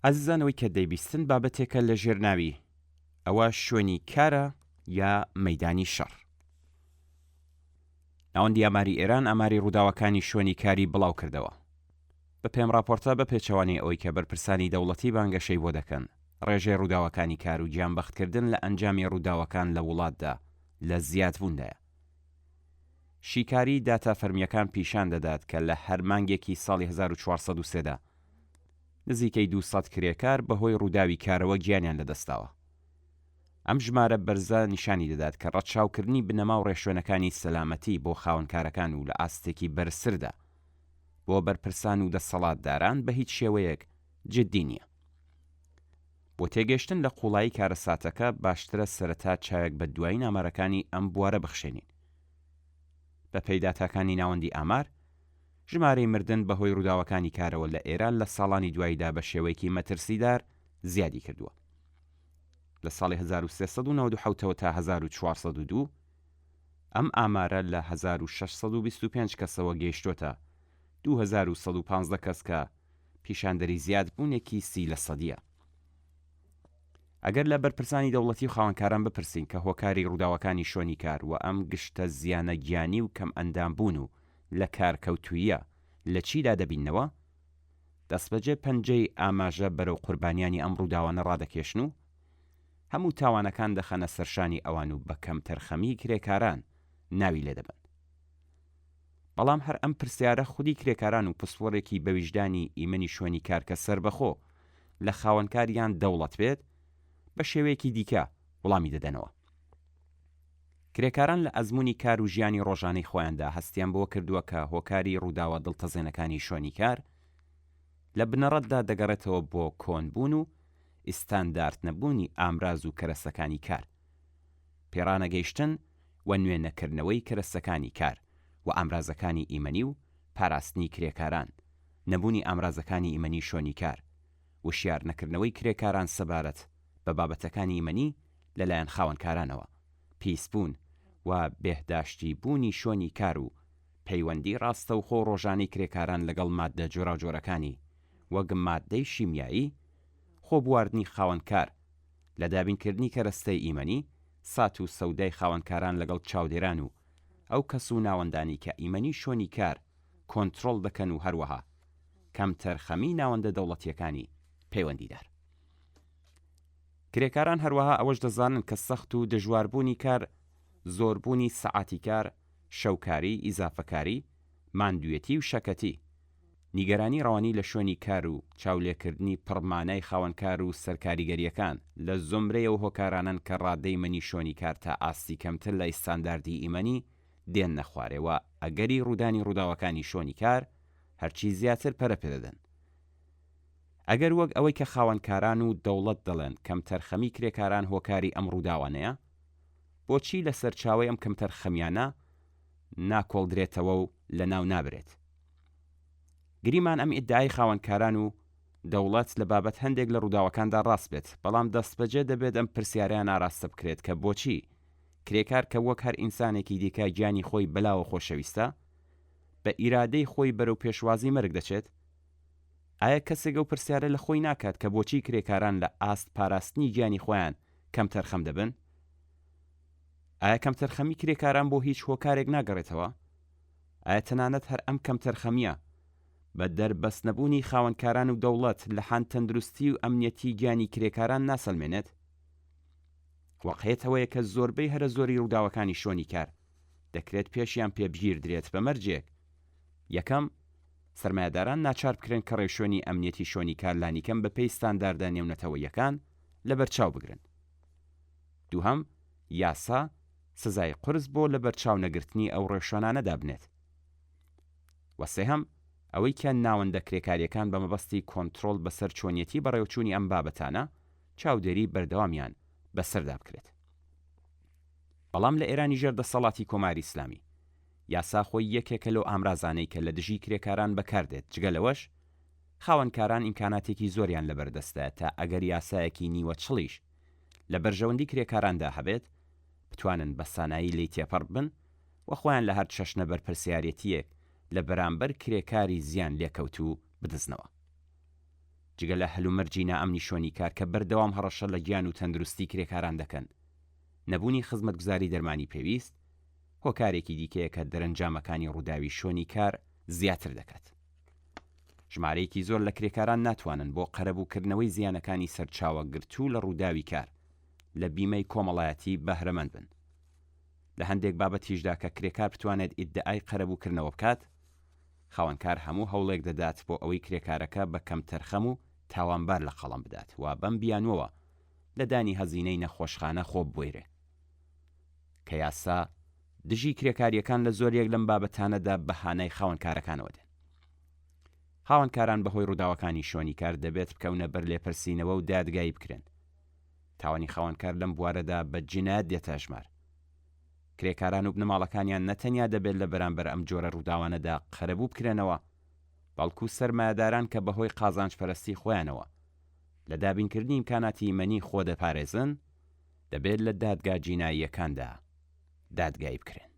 ئازیزان ئەوەی کە دەیبیستن بابەتێکە لە ژێر ناوی، ئەوە شوێنی کارە یا مەیدانی شەڕ؟ ناوەندی ئاماری ئێران ئاماری ڕووداوەکانی شوێنی کاری بڵاو کردەوە. بە پێم ڕاپۆرتە بە پێچەوانەی ئەوەی کە بەرپرسانی دەوڵەتی بانگەشەی بۆ دەکەن، ڕێژەی ڕووداوەکانی کار و گیانبەختکردن لە ئەنجامی ڕووداوەکان لە وڵاتدا لە زیادبووندایە. شیکاریی داتا فەرمییەکان پیشان دەدات کە لە هەر مانگێکی ساڵی 1403 دا نزیکەی 200 کرێکار بەهۆی ڕووداوی کارەوە گیانیان لەدەستداوە. ئەم ژمارە بەرزە نیشانی دەدات کە ڕەچاوکردنی بنەما و ڕێشوێنەکانی سەلامەتی بۆ خاوەنکارەکان و لە ئاستێکی بەرزتردا بۆ بەرپرسان و دەسەڵاتداران بە هیچ شێوەیەک جددی نییە. بۆ تێگەیشتن لە قووڵایی کارەساتەکە، باشترە سەرەتا چاوێک بە دوایین ئامارەکانی ئەم بوارە بخشێنین. بەپێی داتاکانی ناوەندی ئامار، ژمارەی مردن بەهۆی ڕووداوەکانی کارەوە لە ئێران لە ساڵانی دواییدا بە شێوەیەکی مەترسیدار زیادی کردووە. لە ساڵی 1397 ەوە تا 1402، ئەم ئامارە لە 1625 کەسەوە گەیشتۆتە 2115 کەس کە پیشاندەری زیادبوونێکی سی لە سەدییە. ئەگەر لە بەرپرسانی دەوڵەتی و خاوەنکاران بپرسین کە هۆکاری ڕووداوەکانی شوێنی کار و ئەم گشتە زیانە گیانی و کەمئەندامبوون و لەکارکەوتووییە لە چیدا دەبیننەوە، دەستبەجێ پەنجەی ئاماژە بەرەو قوربانیانی ئەم ڕووداوانە ڕادەکێشن و هەموو تاوانەکان دەخەنە سەرشانی ئەوان و بە کەمتەرخەمیی کرێکاران ناوی لێدەبەن. بەڵام هەر ئەم پرسیارە خودی کرێکاران و پسپۆرێکی بەویژدانی ئیمەنی شوێنی کار کە سەربەخۆ لە خاوەنکار یان دەوڵەت بێت، بە شێوەیەکی دیکە وڵامی دەدەنەوە. کرێکاران لە ئەزموونی کار و ژیانی ڕۆژانەی خۆیاندا هەستیان بەوە کردووە کە هۆکاری ڕووداوە دڵتەزێنەکانی شوێنی کار لە بنەڕەتدا دەگەڕێتەوە بۆ کۆنبوون و ئیستاندارتنەبوونی ئامراز و کەرەسەکانی کار، پێڕانەگەیشتن و نوێ نەکردنەوەی کەرەستەکانی کار و ئامرازەکانی ئیمەنی و پاراستنی کرێکاران، نەبوونی ئامرازەکانی ئیمەنی شوێنی کار، وشیار نەکردنەوەی کرێکاران سەبارەت بە بابەتەکانی ئیمەنی لەلایەن خاوەنکارانەوە، پیسبوون و بێهداشتی بوونی شوێنی کار و پەیوەندی ڕاستەوخۆ و ڕۆژانەی کرێکاران لەگەڵ ماددە جۆراوجۆرەکانی وەک ماددەی شیمیایی، خۆبواردنی خاوەنکار لە دابینکردنی کەرەستەی ئیمەنی، سات و سەودای خاوەنکاران لەگەڵ چاودێران و ئەو کەس و ناوەندانەی کە ئیمەنی شوێنی کار کۆنترۆڵ دەکەن و هەروەها کەمتەرخەمی ناوەندە دەوڵەتییەکانی پەیوەندیدار. کرێکاران هەروەها ئەوەش دەزانن کە سەخت و دژواربوونی کار، زۆربوونی سەعاتی کار، شەوکاری، ئیزافەکاری، ماندووێتی و شەکەتی، نیگەرانی ڕەوانی لە شوێنی کار و چاولێکردنی پڕ مانای خاوەنکار و سەرکاریگەرییەکان لە زومرەی ئەو هۆکارانەن کە ڕادەی مەنی شوێنی کار تا ئاستی کەمتر لە ئیستانداردی ئیمەنی دێننە خوارێ و ئەگەری ڕوودانی ڕووداوەکانی شوێنی کار هەرچی زیاتر پەرە پێدەدەن. ئەگەر وەک ئەوەی کە خاوەنکاران و دەوڵەت دەڵێن کەمتەرخەمی کرێکاران هۆکاری ئەم ڕووداوانەیە، بۆچی لە سەرچاوەی ئەم کەمتەرخەمیانە ناکۆڵدرێتەوە و لەناو نابرێت؟ گریمان ئەم ئیدعای خاوەنکاران و دەوڵەت لە بابەت هەندێک لە ڕووداوەکاندا ڕاست بێت، بەڵام دەستبەجێ دەبێت ئەم پرسیارەیان ئاراستە بکرێت کە بۆچی کرێکار کە وەک هەر ئینسانێکی دیکە گیانی خۆی بەلاوە خۆشەویستە، بە ئیرادەی خۆی بەرەو پێشوازی مەرگ دەچێت؟ ئایا کەسێک ئەو پرسیارە لە خۆی ناکات کە بۆچی کرێکاران لە ئاست پاراستنی گیانی خۆیان کەمتەرخەم دەبن؟ ئایا کەمتەرخەمی کرێکاران بۆ هیچ هۆکارێک ناگەڕێتەوە؟ ئایا تەنانەت هەر ئەم کەمتەرخەمییە بە دەربەستنەبوونی خاوەنکاران و دەوڵەت لە حاند تەندروستی و ئەمنیەتی گیانی کرێکاران ناسەلمێنێت؟ واقعیەت ئەوەیە کە زۆربەی هەرە زۆری ڕووداوەکانی شوێنی کار دەکرێت پێشیان پێ بگیردرێت بە مەرجێک یەکەم، سەرمایەداران ناچار بکرێن کە ڕێوشوێنی ئەمنیەتی شوێنی کار لانیکەم بەپێی ستانداردە نێونەتەوەییەکان لەبەرچاو بگرن. دووهەم، یاسا سزای قورس بۆ لەبەرچاو نەگرتنی ئەو ڕێوشوێنانە دابنێت. وە سێهەم، ئەوەی کە ناوەندە کرێکارییەکان بە مەبەستی کۆنترۆڵ بەسەر چۆنیەتی بەڕێوەچوونی ئەم بابەتانە چاودێری بەردەوامیان بەسەردا بکرێت. بەڵام لە ئێرانی ژێر دەسەڵاتی کۆماری ئیسلامی، یاسا خۆی یەکێکە لەو ئامرازانەی کە لە دژی کرێکاران بەکار دێت، جگە لەوەش خاوەنکاران ئیمکاناتێکی زۆریان لەبەردەستە تا ئەگەر یاسایەکی نیوە چڵیش لە بەرژەوەندی کرێکاراندا هەبێت بتوانن بە سانایی لێی تێپەڕ ببن و خۆیان لە هەر چەشنە بەرپرسیارێتییەک لە بەرامبەر کرێکاری زیان لێکەوتوو بدزنەوە. جگە لە هەلومەرجی نائەمنی شوێنی کار کە بەردەوام هەڕەشە لە گیان و تەندروستی کرێکاران دەکەن، نەبوونی خزمەتگوزاری دەرمانی پێویست هۆکارێکی دیکەیە کە دەرەنجامەکانی ڕووداوی شوێنی کار زیاتر دەکات. ژمارەیەکی زۆر لە کرێکاران ناتوانن بۆ قەرەبووکردنەوەی زیانەکانی سەرچاوەگرتوو لە ڕووداوی کار لە بیمەی کۆمەڵایەتی بەهرەمەند بن. لە هەندێک بابەتیشدا کە کرێکار بتوانێت ئیدعای قەرەبووکردنەوە بکات، خاوەنکار هەموو هەوڵێک دەدات بۆ ئەوەی کرێکارەکە بە کەمتەرخەم و تاوانبار لە قەڵەم بدات و بەم بیانووەوە لە دانی هەزینەی نەخۆشخانە خۆ ببوێرێ. کە یاسا دژی کرێکارییەکان لە زۆریەک لەم بابەتانەدا بە هانای خاوەنکارەکانەوە دێن. خاوەنکاران بەهۆی ڕووداوەکانی شوێنی کار دەبێت بکەونە بەر لێپرسینەوە و دادگایی بکرێن. تاوانی خاوەنکار لەم بوارەدا بە جینایەت دێتە ئەژمار. کرێکاران و بنەماڵەکانیان نە تەنیا دەبێت لە بەرامبەر ئەم جۆرە ڕووداوانەدا قەرەبوو بکرێنەوە، بەڵکو سەرمایەداران کە بەهۆی قازانجپەرستی خۆیانەوە لە دابینکردنی ئیمکاناتی ئیمەنی خۆ دەپارێزن، دەبێت لە دادگا جیناییەکاندا دادگایی بکرێن.